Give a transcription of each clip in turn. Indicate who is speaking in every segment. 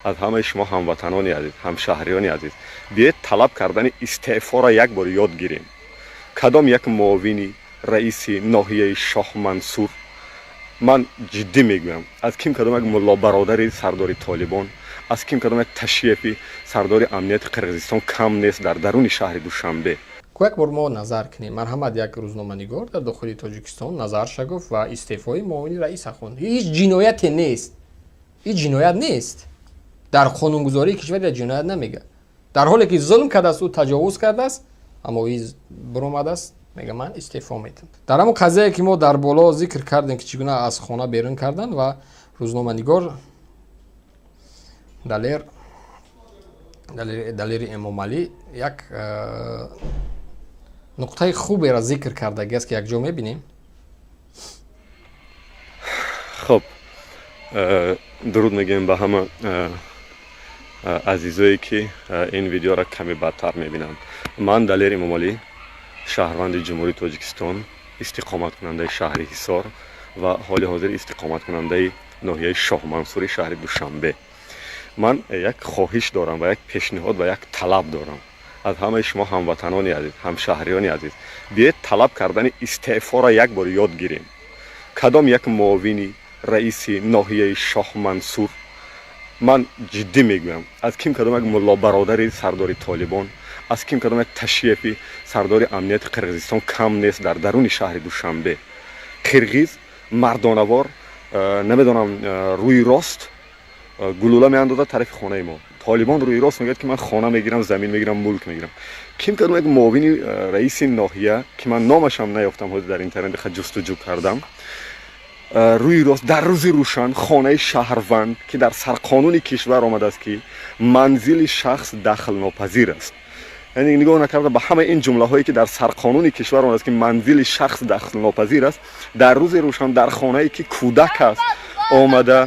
Speaker 1: Аз ҳамаи шумо ҳамватанони азиз, ҳамшаҳриёни азиз, биёед талаб кардани истеъфоро як бор ёд гирем. Кадом як муовини раиси ноҳияи Шоҳмансур, ман ҷиддӣ мегӯям, аз ким кадом як муллобародари сардори Толибон, аз ким кадом як ташиефи сардори амнияти Қирғизистон кам нест дар даруни шаҳри Душанбе.
Speaker 2: Ку як бор мо назар кунем. Марҳамат, як рӯзноманигор дар дохили Тоҷикистон назарша гуфт ва истеъфои муовини раиса хонд. Ҳеҷ ҷинояте нест, ҳеҷ ҷиноят нест. Дар қонунгузории кишвар як ҷиноят намега. Дар ҳоле ки зулм кардааст, ӯ таҷовуз кардааст, аммо ӯ биромадааст, мега: «Ман истеъфо метам». Дар ҳамон қазияе ки мо дар боло зикр кардем, ки чӣ гуна аз хона берун карданд ва рӯзноманигор Далери Эмомалӣ як нуқтаи хуберо зикр кардагиаст, ки якҷо мебинем.
Speaker 1: Хуб, дуруд мегӯем ба ҳама азизое, ки ин видеоро каме баъдтар мебинанд. Ман Далер Эмомалӣ, шаҳрванди Ҷумҳурии Тоҷикистон, истиқоматкунандаи шаҳри Ҳисор ва ҳоли ҳозир истиқоматкунандаи ноҳияи Шоҳмансури шаҳри Душанбе, ман як хоҳиш дорам ва як пешниҳод ва як талаб дорам аз ҳамаи шумо ҳамватанони азиз, ҳамшаҳриёни азиз. Биёед талаб кардани истеъфоро як бор ёд гирем. Кадом як муовини раиси ноҳияи Шоҳмансур, ман ҷиддӣ мегӯям, аз ким кадом як муллобародари сардори Толибон, аз ким кадом як ташиефи сардори амнияти Қирғизистон кам нест дар даруни шаҳри Душанбе. Қирғиз мардонавор, намедонам, рӯи рост гулула меандозад тарафи хонаи мо. Толибон рӯи рост мегӯяд, ки ман хона мегирам, замин мегирам, мулк мегирам. Ким кадом як муовини раиси ноҳия, ки ман номашам наёфтам, ҳозир дар интернет ҷустуҷӯ кардам, рӯи рост дар рӯзи рӯшан хонаи шаҳрванд, ки дар сарқонуни кишвар омадааст, ки манзили шахс дахлнопазир аст, яъне нигоҳ накарда ба ҳамаи ин ҷумлаҳое, ки дар сарқонуни кишвар омадааст, ки манзили шахс дахлнопазир аст, дар рӯзи рӯшан дар хонае, ки кӯдак аст, омада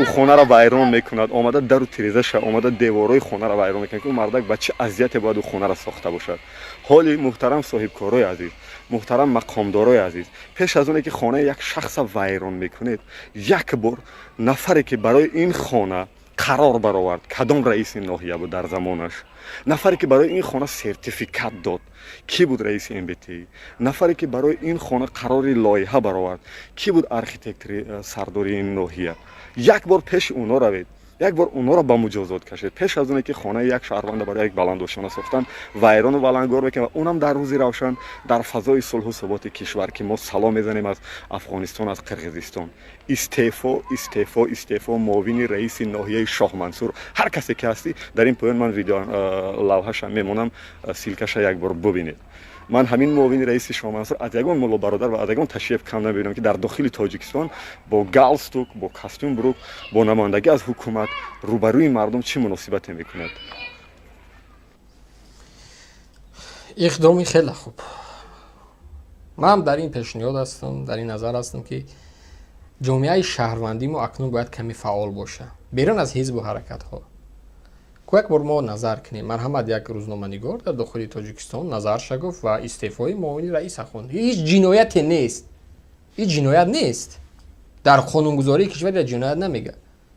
Speaker 1: ӯ хонаро вайрон мекунад, омада дару тирезаша, омада деворҳои хонаро вайрон мекунад, ки ӯ мардак ба чӣ азияте бояд ӯ хонаро сохта бошад. Ҳоли муҳтарам соҳибкорои азиз, муҳтарам мақомдорои азиз, пеш аз оне ки хонаи як шахса вайрон мекунед, як бор нафаре, ки барои ин хона қарор баровард, кадом раиси ноҳия буд дар замонаш? Нафаре, ки барои ин хона сертификат дод, кӣ буд? Раиси МБТИ. Нафаре, ки барои ин хона қарори лоиҳа баровард, кӣ буд? Архитектори сардори ин ноҳия. Як бор пеши онҳо равед, як бор онҳоро ба муҷозот кашед, пеш аз оне ки хонаи як шаҳрванда барои як баландошона сохтан вайрону валангор мекунад ва унам дар рӯзи равшан, дар фазои сулҳу суботи кишвар, ки мо салом мезанем аз Афғонистон, аз Қирғизистон. Истеъфо, истеъфо, истеъфо, муовини раиси ноҳияи Шоҳмансур, ҳар касе ки ҳастӣ. Дар ин поён ман видео лавҳаша мемонам, ссылка ша, як бор бубинед. Ман ҳамин муовини раиси Шоҳмансур аз ягон мулло бародар ва аз ягон ташиеф кам намебинам, ки дар дохили Тоҷикистон бо галстук, бо костюм брук, бо намояндагӣ аз ҳукумат рӯбарӯи мардум чӣ муносибате мекунад.
Speaker 2: Иқдоми хеле хуб. Ман дар ин пешниҳод ҳастам, дар ин назар ҳастам, ки ҷомеаи шаҳрвандии мо акнун бояд каме фаъол бошад, берун аз ҳизбу ҳаракатҳо. Ку як бор мо назар кунем. Марҳамат, як рӯзноманигор дар дохили Тоҷикистон назарша гуфт ва истеъфои муовини раиса хонд. Ҳеҷ ҷинояте нест, ҳеҷ ҷиноят нест. Дар қонунгузории кишвар як ҷиноят намега.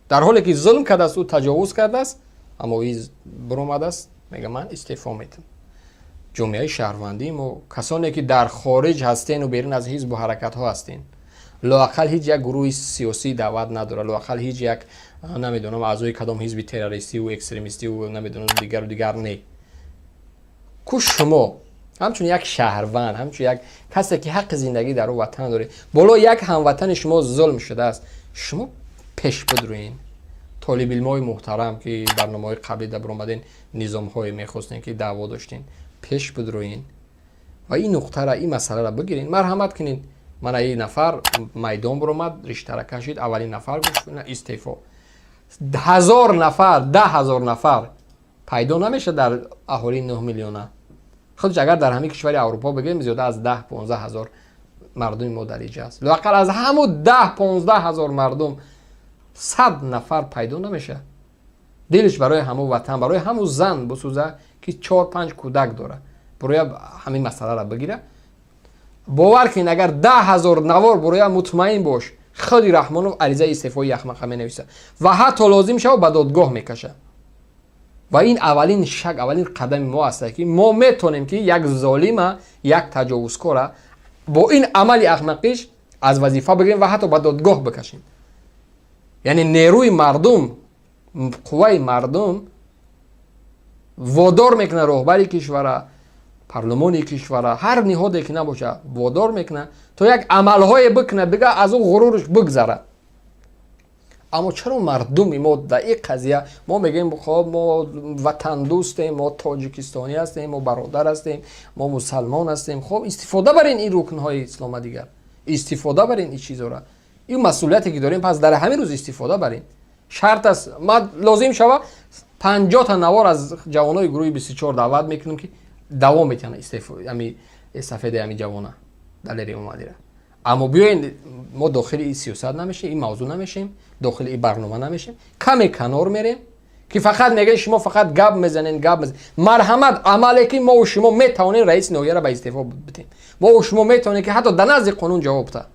Speaker 2: Дар ҳоле ки зулм кардааст, ӯ таҷовуз кардааст, аммо ӯ биромадааст, мега: «Ман истеъфо метам». Ҷомеаи шаҳрвандии мо, касоне ки дар хориҷ ҳастену берун аз ҳизбу ҳаракатҳо ҳастен, лоақал ҳеҷ як гурӯҳи сиёсӣ даъват надорад, лоақал ҳеҷ як, намедонам, аъзои кадом ҳизби террористиву экстремистиву, намедонам, дигару дигар не. Ку шумо ҳамчун як шаҳрванд, ҳамчун як касе, ки ҳаққи зиндагӣ дар ӯ ватан доред, боло як ҳамватани шумо зулм шудааст, шумо пеш бидурӯед. Толибилмои муҳтарам, ки барномаҳои қаблӣ да биромаден, низомҳое мехостем, ки даъво доштем, пеш бидурӯед ва ин нуқтара, ин масъаларо бигиред. Марҳамат кунед. Мана ин нафар майдон биромад, риштара кашид, аввалин нафар гуфт: «Истеъфо». 1000 нафар, 10 000 нафар пайдо намешавад дар аҳолии 9 миллиона. Худш агар дар ҳамин кишвари Аврупо бигирем, зиёда аз 10-15 ҳазор мардуми мо дар иҷа аст. Лоақал аз ҳамун 10-15 ҳазор мардум 100 нафар пайдо намешавад, дилш барои ҳамун ватан, барои ҳамун зан бисӯза, ки чор панҷ кӯдак дорад, бароя ҳамин масъаларо бигира. Бовар кунед, агар 10 000 навор бароя, мутмаин бош. Худи Раҳмонов аризаи истеъфои яхмақа менависад ва ҳатто лозим шава, ба додгоҳ мекашад. Ва ин аввалин шаг, аввалин қадами мо аст, ки мо метавонем, ки як золима, як таҷовузкора бо ин амали ахмақиш аз вазифа бигирем ва ҳатто ба додгоҳ бикашем. Яъне нерӯи мардум, қувваи мардум водор мекунад роҳбари кишвара, парлумони кишвара, ҳар ниҳоде ки набошад, водор мекунад, то як амалҳое бикунад, бига аз ӯ ғуруруш бигзарад. Аммо чаро мардуми мо дар ин қазия, мо мегӯем, хоб, мо ватандӯстем, мо тоҷикистонӣ ҳастем, мо бародар ҳастем, мо мусалмон ҳастем. Хоб, истифода барен ин рукнҳои ислома, дигар истифода барен ин чизора, ин масъулияте ки дорем, пас дар ҳамин рӯз истифода барем. Шарт аст, ма лозим шава, 50-та навор аз ҷавонои гурӯҳи 24 даъват мекунем, ки давом метиҳанд ами эстафетаи ами ҷавона Далери Эмомалира. Аммо биёен, мо дохили ин сиёсат намешем, ин мавзӯъ намешем, дохили ин барнома намешем, каме канор мерем, ки фақат мегӯед, шумо фақат гап мезанен, гап мезанен. Марҳамат, амале ки мову шумо метавонем раиси ноҳияро ба истеъфо бидем, мову шумо метавонем, ки ҳатто дар назди қонун ҷавоб та.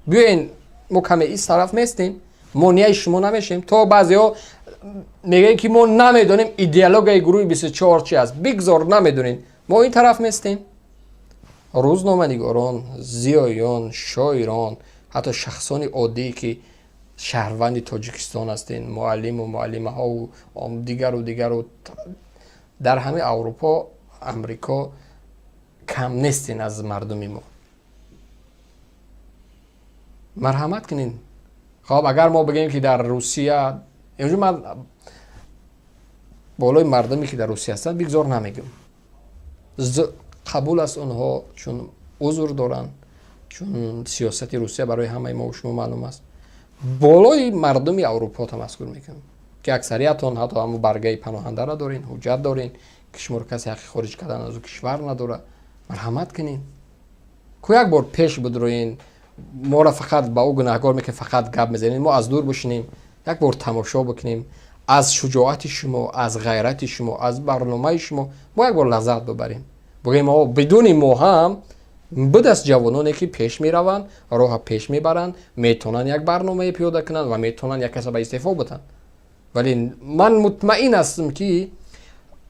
Speaker 2: Биёен, мо каме ис тараф местем, монеаи шумо намешем. То баъзеҳо мегӯянд, ки мо намедонем идеологияи гурӯҳи 24 чи аст. Бигзор намедонем, мо ин тараф местем. Рӯзноманигорон, зиёиён, шоирон, ҳатто шахсони оддие, ки шаҳрванди Тоҷикистон ҳастен, муаллиму муаллимаҳову дигару дигару, дар ҳамаи Аврупо, Амрико кам нестен аз мардуми мо. Марҳамат кунед. Хоб, агар мо бигӯем, ки дар Русия инҷо, ман болои мардуме, ки дар Русия ҳастанд, бигзор намегӯм, қабул аст, онҳо чун узр доранд, чун сиёсати Русия барои ҳамаи мо шумо маълум аст. Болои мардуми Аврупо тамаскур мекунам, ки аксариятон ҳатто ҳамун баргаи паноҳандаро дорен, ҳуҷҷат дорен, ки шуморо касе ҳаққи хориҷ кардан аз ӯ кишвар надорад. Марҳамат кунед, ку як бор пеш бидроен. Моро фақат ба ӯ гунаҳгор мекунем, фақат гап мезанем. Мо аз дур бишинем, як бор тамошо бикунем, аз шуҷоати шумо, аз ғайрати шумо, аз барномаи шумо мо як бор лаззат бибарем. Бигӯем, о, бидуни мо ҳам будаст ҷавононе, ки пеш мераванд, роҳа пеш мебаранд, метавонанд як барномае пиёда кунанд ва метавонанд як каса ба истеъфо бутанд. Вале ман мутмаин ҳастам, ки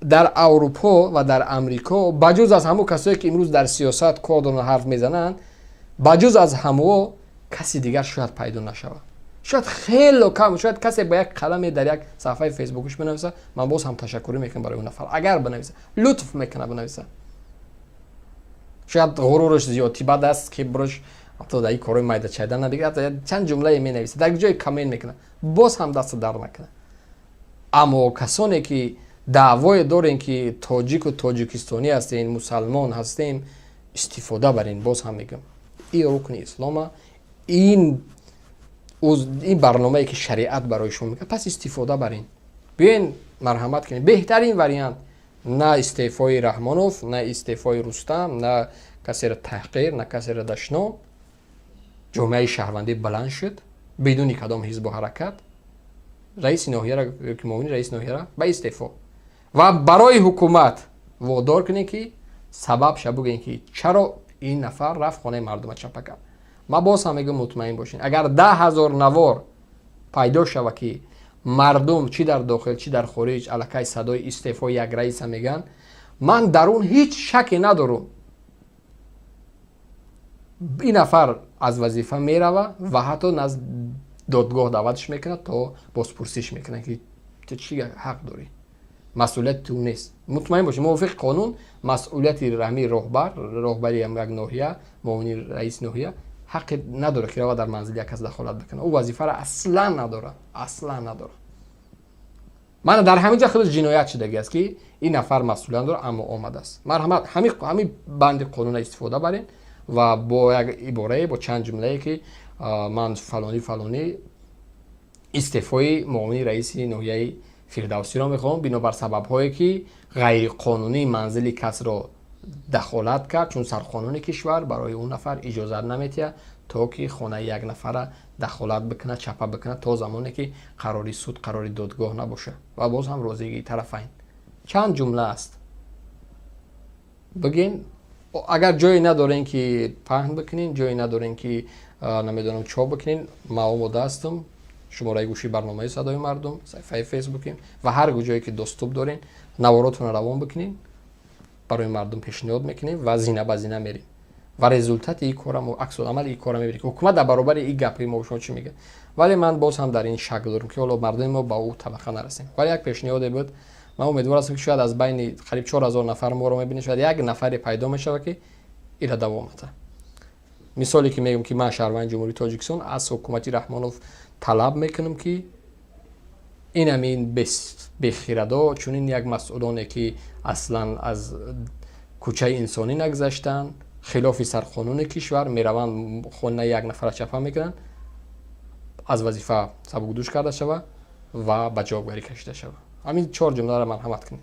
Speaker 2: дар Аврупо ва дар Амрико, ба ҷуз аз ҳамон касое, ки имрӯз дар сиёсат кор доранд, ҳарф мезананд, ба ҷуз аз ҳамоо каси дигар шояд пайдо нашавад. Шояд хело кам, шояд касе ба як қаламе дар як саҳифаи фейсбукаш бинависа. Ман боз ҳам ташаккурӣ мекунам барои он нафар, агар бинависа, лутф мекунад бинависа. Шояд ғуруруш зиёдтӣ бад аст, кибруш, ҳатто дар ин корҳои майдачайда набигирад, чанд ҷумлае менависа, дар ҷои коммент мекунад, боз ҳам даста дар накунад. Аммо касоне, ки даъвое дорем, ки тоҷику тоҷикистонӣ ҳастем, мусалмон ҳастем, истифода барен. Боз ҳам мегӯям, ин рукни ислома, ин барномае, ки шариат барои шумо мекунад, пас истифода барен. Биёен, марҳамат кунед. Беҳтарин вариант на истеъфои Раҳмонов, на истеъфои Рустам, на касеро таҳқир, на касеро дашном. Ҷомеаи шаҳрвандӣ баланд шуд, бидуни кадом ҳизбу ҳаракат, раиси ноҳияра ёки муовини раиси ноҳияра ба истеъфо ва барои ҳукумат водор кунем, ки сабаб ша бигӯем, ки чаро ин нафар рафт хонаи мардума чапа кард. Ман боз ҳам мегӯям, мутмаин бошед, агар 10 000 навор пайдо шава, ки мардум чӣ дар дохил, чӣ дар хориҷ аллакай садои истеъфои як раиса мегӯянд, ман дар он ҳеҷ шаке надорам, ин нафар аз вазифа мерава ва ҳатто назд додгоҳ даъватш мекунад, то бозпурсиш мекунад, ки ту чӣ ҳақ дорӣ, масъулияти ту нест. Мутмаин бошед, мувофиқи қонун масъулияти ҳамин роҳбар, роҳбари як ноҳия, муовини раиси ноҳия ҳаққе надорад, ки рава дар манзили як кас дахолат бикунад. Ӯ вазифаро аслан надорад, аслан надорад. Мана дар ҳамин ҷа худаш ҷиноят шудагӣ аст, ки ин нафар масъулият дорад, аммо омадааст. Марҳамат, ҳамин банди қонунро истифода барен ва бо як иборае, бо чанд ҷумлае, ки ман фалонӣ фалонӣ истеъфои муовини раиси ноҳияи Фирдавсиро мехоҳам, бинобар сабабҳое ки ғайриқонунӣ манзили касро дахолат кард, чун сарқонуни кишвар барои он нафар иҷозат наметиҳад, то ки хонаи як нафара дахолат бикунад, чапа бикунад, то замоне ки қарори суд, қарори додгоҳ набошад ва боз ҳам розигии тарафайн. Чанд ҷумла аст, бигин. Агар ҷое надорем, ки паҳн бикунем, ҷое надорем, ки намедонам чоп бикунем, ман омода ҳастам. Шумораи гӯшии барномаи «Садои мардум», саҳифаи Фейсбуким ва ҳар ҷое ки доступ дорем, наворотонро равон бикунем, барои мардум пешниҳод мекунем ва зина ба зина мерем ва результати ин кора, аксуламали ин кора мебинем, ки ҳукумат дар баробари ин гапи мо шумо чӣ мегӯяд. Вале ман боз ҳам дар ин шак дорам, ки ҳоло мардуми мо ба ӯ табақа нарасем. Вале як пешниҳоде буд. Ман умедвор ҳастам, ки шояд аз байни қариб 4000 нафар моро мебинед, шояд як нафаре пайдо мешавад, ки ира давом ата. Мисоле ки мегӯям, ки ман, шаҳрванди Ҷумҳурии Тоҷикистон, аз ҳукумати Раҳмонов талаб мекунам, ки ин ҳамин бехирадо, чунин як масъулоне, ки аслан аз кӯчаи инсонӣ нагузаштанд, хилофи сарқонуни кишвар мераванд, хонаи як нафара чапа мекунанд, аз вазифа сабукдӯш карда шавад ва ба ҷавобгарӣ кашида шавад. Ҳамин чор ҷумларо марҳамат кунед.